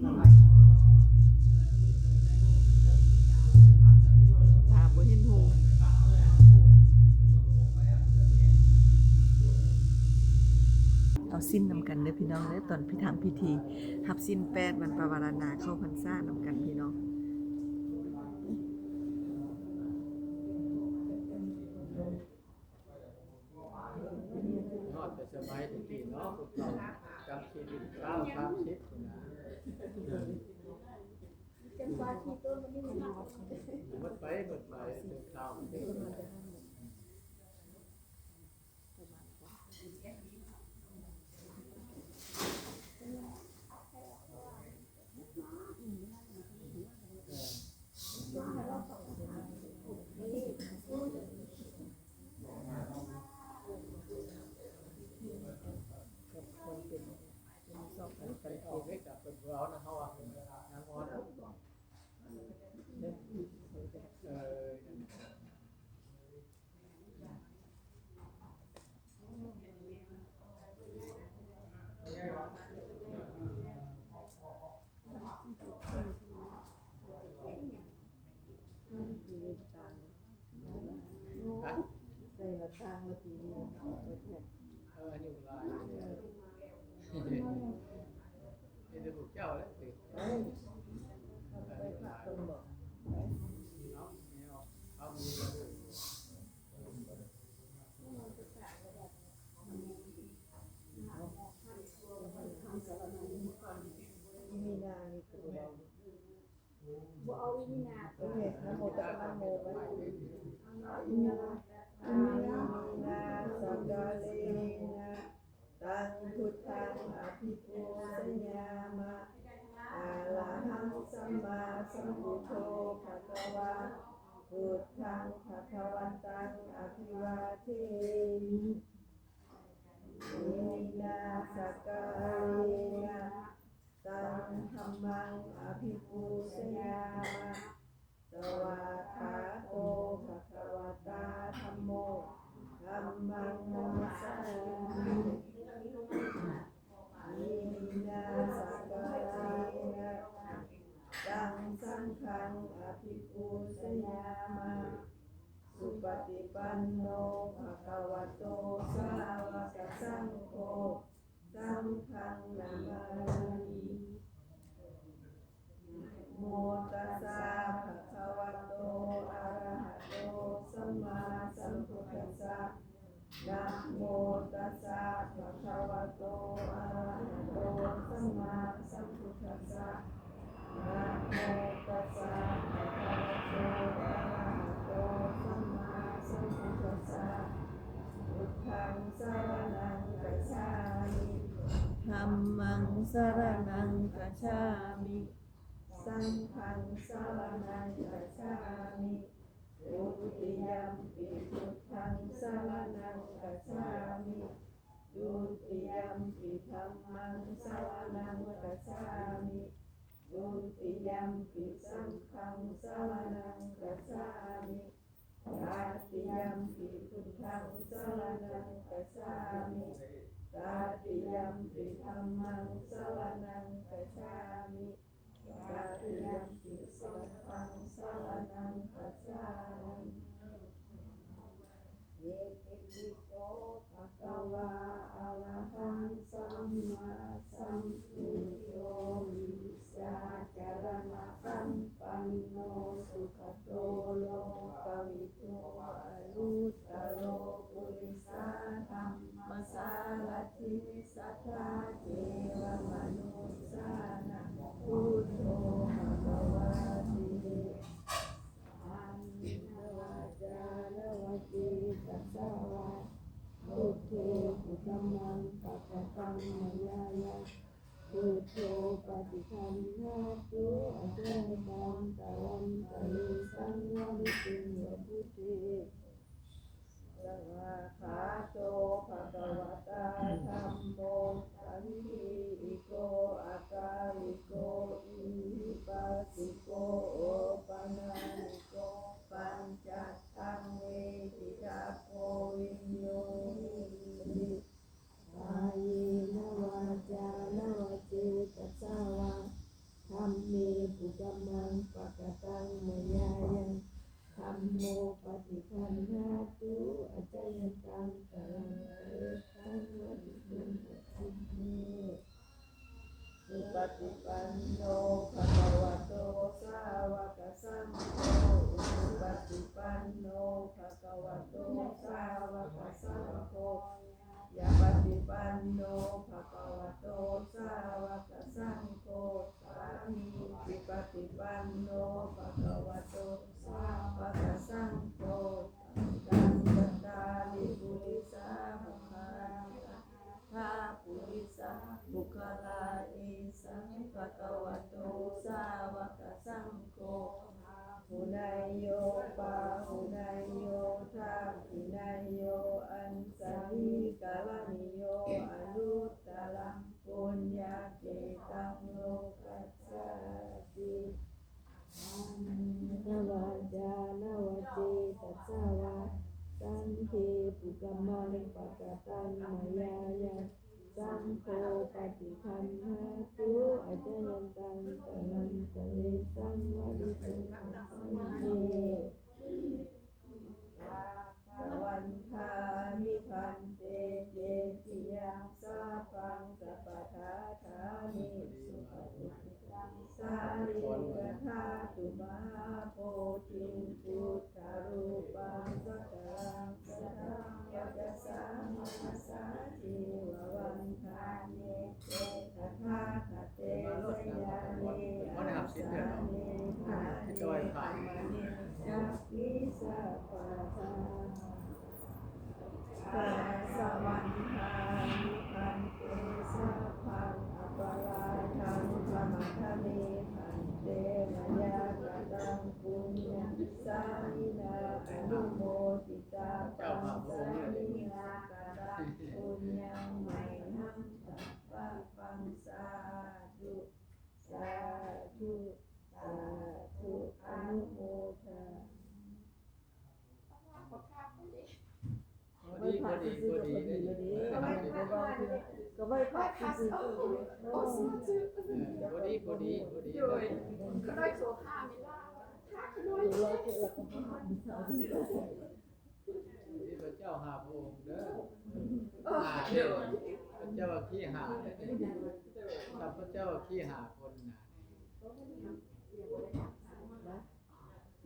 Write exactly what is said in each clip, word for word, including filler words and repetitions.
ตาบ่เห็นหุง เอาศีลนำกันเด้อพี่น้องเด้อ ตอนพิธามพิธีรับศีลแปดวันปวารณาเข้าพรรษานำกันพี่น้อง ฮอดแต่สมัยตะกี้เนาะ พวกเราจำศีลเก้าสามสิบนะ หมดไป หมดไป ถึงคราว เออ อายุหลาย เออ นี่แต่พวกเจ้าแล้วสิ เอ้ย อายุหลาย เนาะ เอา เอา บ่เอาอีนี่นา นะโมตัสสะ นะโม อิมินา อิมินา sakkārena taṃ buddhaṃ abhipūjayāma. Arahaṃ sammāsambuddho bhagavā, buddhaṃ bhagavantaṃ abhivādemi. Iminā sakkārena taṃ dhammaṃ abhipūjayāma. Svākkhāto bhagavatā dhammo, dhammaṃ namassāmi. Iminā sakkārena taṃ saṅghaṃ abhipūjayāma. Supaṭipanno bhagavato sāvakasaṅgho, saṅghaṃ namāmi. Namo tassa bhagavato arahato sammāsambuddhassa. Namo tassa bhagavato arahato sammāsambuddhassa. Namo tassa bhagavato arahato sammāsambuddhassa. Buddhaṃ saraṇaṃ gacchāmi. Dhammaṃ saraṇaṃ gacchāmi. Saṅghaṃ saraṇaṃ gacchāmi. Dutiyampi buddhaṃ saraṇaṃ gacchāmi. Dutiyampi dhammaṃ saraṇaṃ gacchāmi. Dutiyampi saṅghaṃ saraṇaṃ gacchāmi. Tatiyampi buddhaṃ saraṇaṃ gacchāmi. Tatiyampi dhammaṃ saraṇaṃ gacchāmi. Tatiyampi saṅghaṃ saraṇaṃ gacchāmi. Itipi so bhagavā arahaṃ sammāsambuddho vijjācaraṇasampanno sugato lokavidū anuttaro purisadammasārathi satthā devamanussānaṃ buddho bhagavāti. Kāyena vācāya va cetasā vā, buddhe kukammaṃ pakataṃ mayā yaṃ, buddho paṭiggaṇhatu accayantaṃ, kālantare saṃvarituṃ va buddhe. Svākkhāto bhagavatā dhammo, sandiṭṭhiko akāliko ehipassiko opanayiko paccattaṃ veditabbo viññūhīti. Kāyena vācāya va cetasā vā, Supaṭipanno bhagavato sāvakasaṅgho, ujupaṭipanno bhagavato sāvakasaṅgho, ñāyapaṭipanno bhagavato sāvakasaṅgho, sāmīcipaṭipanno bhagavato sāvakasaṅgho, etaṃ cattāri purisayugāni aṭṭha purisapuggalā, esa bhagavato sāvakasaṅgho, āhuneyyo pāhuneyyo dakkhiṇeyyo añjalikaraṇīyo, anuttaraṃ puññakkhettaṃ lokassāti. Kāyena vācāya va cetasā vā, saṅghe kukammaṃ pakataṃ mayā yaṃ, saṅgho paṭiggaṇhatu accayantaṃ, kālantare saṃvarituṃ va saṅghe. Vandāmi bhante cetiyaṃ sabbaṃ sabbattha ṭhāne supatiṭṭhitaṃ sārīrikadhātu mahābodhiṃ buddharūpaṃ sakalaṃ sadā vacasā manasā ceva vandāmete tathāgate sayane āsane ṭhāne gamane capi sabbadā. Vandāmi bhante sabbaṃ aparādhaṃ khamatha me bhante, mayā kataṃ puññaṃ sāminā anumoditabbaṃ, sāminā kataṃ puññaṃ mayhaṃ dātabbaṃ. Sādhu sādhu sādhu anumodāmi. พอดีพอดีพอดีเลย ก็ไหว้พระซื่อๆ เออ พอดีพอดีพอดีเลย เดี๋ยวเราจะ ที่พระเจ้าห้าพระองค์เด้อ ห้าเด้อ พระเจ้าขี้ห้าเด้อ ข้าพเจ้าขี้ห้าคนนะ เ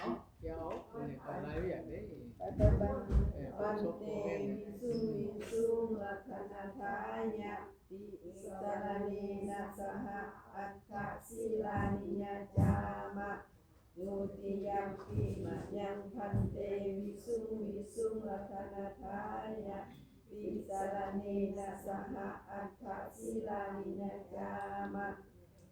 อ้า เดี๋ยว นี่ก็หลายอย่างเด้ ไปไปไป เออ พระสงฆ์ Bhante เนี่ย visuṃ visuṃ rakkhaṇatthāya tisaraṇena saha aṭṭha sīlāni yācāma. Dutiyampi mayaṃ bhante visuṃ visuṃ rakkhaṇatthāya tisaraṇena saha aṭṭha sīlāni yācāma.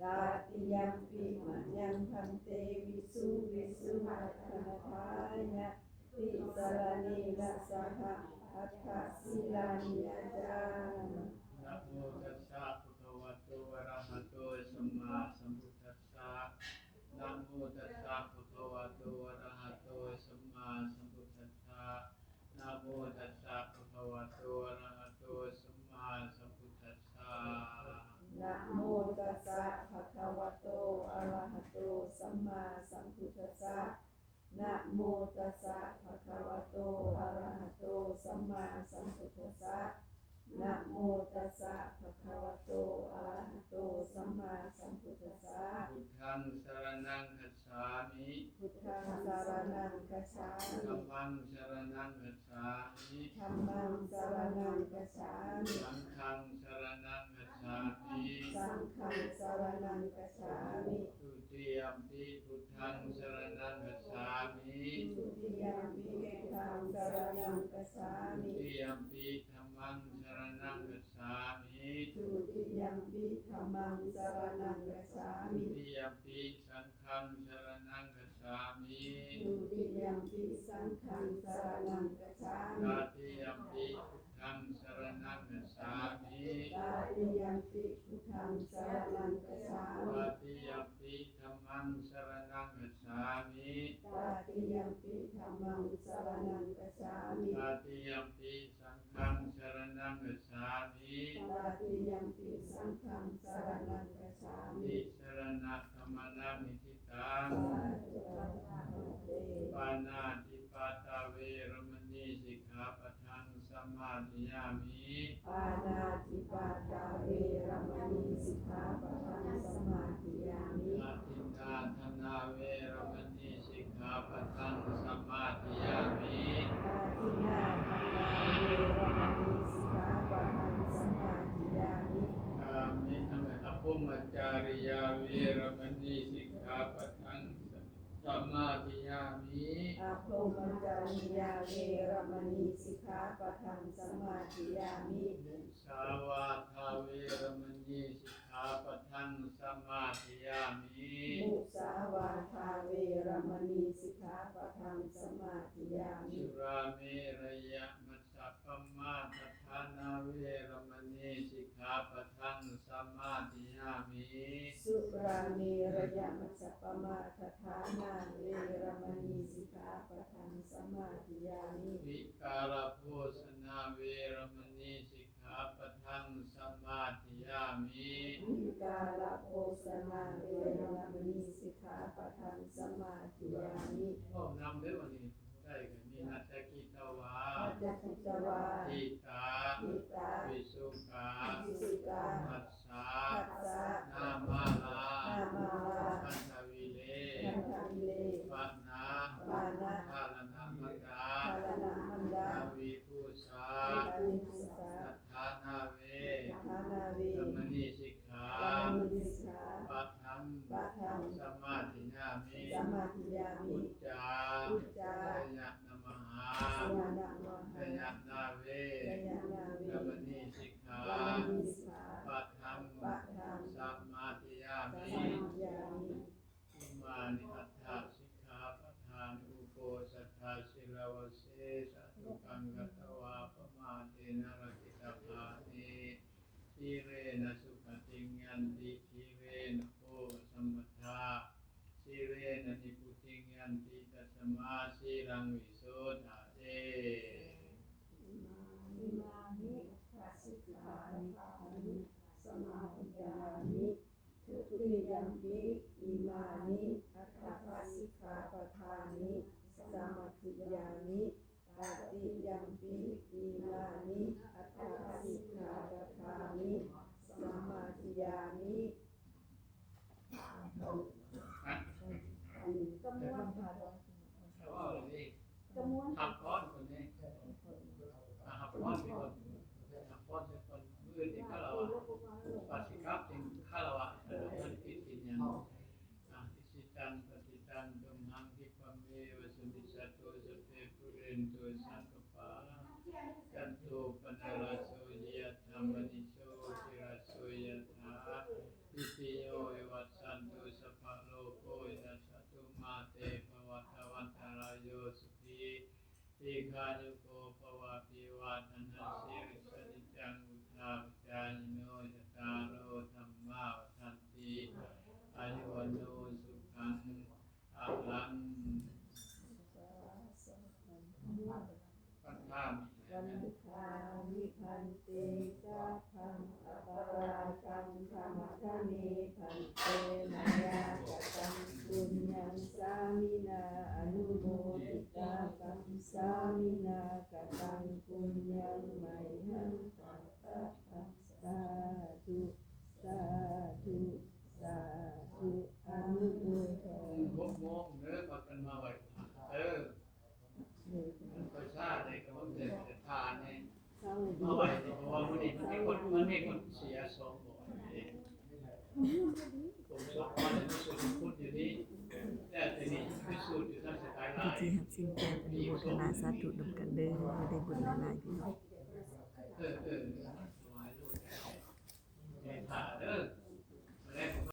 Tatiyampi mayaṃ bhante visuṃ visuṃ rakkhaṇatthāya tisaraṇena saha aṭṭha sīlāni yācāma. Namo tassa bhagavato arahato sammāsambuddhassa. Namo tassa bhagavato arahato sammāsambuddhassa. Namo tassa bhagavato arahato sammāsambuddhassa. Namo tassa bhagavato arahato sammāsambuddhassa. Namo tassa bhagavato arahato sammāsambuddhassa. Namo tassa bhagavato arahato sammāsambuddhassa. Buddhaṃ saraṇaṃ gacchāmi. Buddhaṃ saraṇaṃ gacchāmi. Dhammaṃ saraṇaṃ gacchāmi. Dhammaṃ saraṇaṃ gacchāmi. Saṅghaṃ saraṇaṃ gacchāmi. Saṅghaṃ saraṇaṃ gacchāmi. Dutiyampi buddhaṃ saraṇaṃ gacchāmi. Dutiyampi buddhaṃ saraṇaṃ gacchāmi. Dutiyampi dhammaṃ saraṇaṃ gacchāmi. Dutiyampi dhammaṃ saraṇaṃ gacchāmi. Dutiyampi saṅghaṃ saraṇaṃ gacchāmi. Dutiyampi saṅghaṃ saraṇaṃ gacchāmi. Tatiyampi buddhaṃ saraṇaṃ gacchāmi. Tatiyampi buddhaṃ saraṇaṃ gacchāmi. Tatiyampi dhammaṃ saraṇaṃ gacchāmi. Tatiyampi dhammaṃ saraṇaṃ gacchāmi. Tatiyampi saṅghaṃ saraṇaṃ gacchāmi. Tatiyampi saṅghaṃ saraṇaṃ gacchāmi. Tisaraṇagamanaṃ niṭṭhitaṃ. Pāṇātipātā veramaṇī sikkhāpadaṃ samādiyāmi. Pāṇātipātā veramaṇī sikkhāpadaṃ samādiyāmi. Adinnādānā veramaṇī sikkhāpadaṃ samādiyāmi. Adinnādānā veramaṇī sikkhāpadaṃ samādiyāmi. Kāme, abrahmacariyā veramaṇī sikkhāpadaṃ samādiyāmi. Abrahmacariyā veramaṇī sikkhāpadaṃ samādiyāmi. Musāvādā veramaṇī sikkhāpadaṃ samādiyāmi. Musāvādā veramaṇī sikkhāpadaṃ samādiyāmi. Surāmerayamajjapamādaṭṭhānā veramaṇī sikkhāpadaṃ samādiyāmi. Surāmerayamajjapamādaṭṭhānā veramaṇī sikkhāpadaṃ samādiyāmi. Vikālabhojanā veramaṇī sikkhāpadaṃ samādiyāmi. Vikālabhojanā veramaṇī sikkhāpadaṃ samādiyāmi. ห้องน้ำเด้อวันนี้ ได้กันนี่ Naccagītavā, naccagītavā, khītā, khītā, visukkā, visukkā, maccā, maccā, nāmālā, nāmālā, gandhavile, gandhavile, pana, pana, dhāraṇamattā, dhāraṇamattā, navibhūsā, navibhūsā, daṭṭhānā ve, daṭṭhānā ve, ramaṇī sikkhā, ramaṇī sikkhā, padaṃ, padaṃ, samādiyāmi, samādiyāmi. Uccā, uccā, sayanamahā, sayanamahā, sayanā ve, sayanā ve, ramaṇī sikkhā, ramaṇī sikkhā, padaṃ, padaṃ, samādiyāmi. Samādiyāmi. Imāni aṭṭha sikkhāpadāni uposathasīlavasena sādhukaṃ katvā appamādena rakkhitabāni. Sīlena sugatiṃ yanti, sīlena bhogasampadā, sīlena nibbutiṃ yanti, tasmā sīlaṃ visodhaye. Imāni aṭṭha sikkhāpadāni samādiyāmi. Dutiyampi imāni aṭṭha sikkhāpadāni samādiyāmi. Tatiyampi imāni aṭṭha sikkhāpadāni samādiyāmi. กระมวลค่ะ อ๋อ นี่ กระมวล หับพรคนนี้ อ่ะ หับพรสิคน หับพรสิคน มื้อนี้คารวะ ปาสิกขับถึงคารวะ มันผิดกินยัง อ่ะ Icchitaṃ patthitaṃ tumhaṃ khippameva samijjhatu, sabbe pūrentu saṅkappā, cando pannaraso yathā, maṇi jotiraso yathā, sabbītiyo vivajjantu, sabbarogo vinassatu, mā te bhavatvantarāyo, sukhī dīghāyuko bhava. Abhivādanasīlissa niccaṃ vuḍḍhāpacāyino, cattāro dhammā vaḍḍhanti, āyu vaṇṇo sukhaṃ balaṃ. Vandāmi bhante, sabbaṃ aparādhaṃ khamatha me bhante, mayā kataṃ puññaṃ sāminā anumoditabbaṃ, sāminā kataṃ puññaṃ mayhaṃ dātabbaṃ. Sādhu, sādhu, sādhu, anumodāmi. หกโมงเด้อ พากันมาไหว้พระเด้อ มันก็ช้าเลย ก็มันเกิดแต่ทานเนี่ย มาไหว้เนี่ย เพราะว่ามื้อนี้มันมีคน มันมีคนเสียสองบ่อนเด้ ผมสองคนเนี่ย มีสูตรพุทธอยู่นี่ แต่ทีนี้มีสูตรอยู่ทางสกายไลน์ ที่รับสิ่งการอนุโมทนาสาธุนำกันเด้อ ได้บุญหลายๆพี่น้อง เออ เออ ถวายลูก ให้พระเด้อ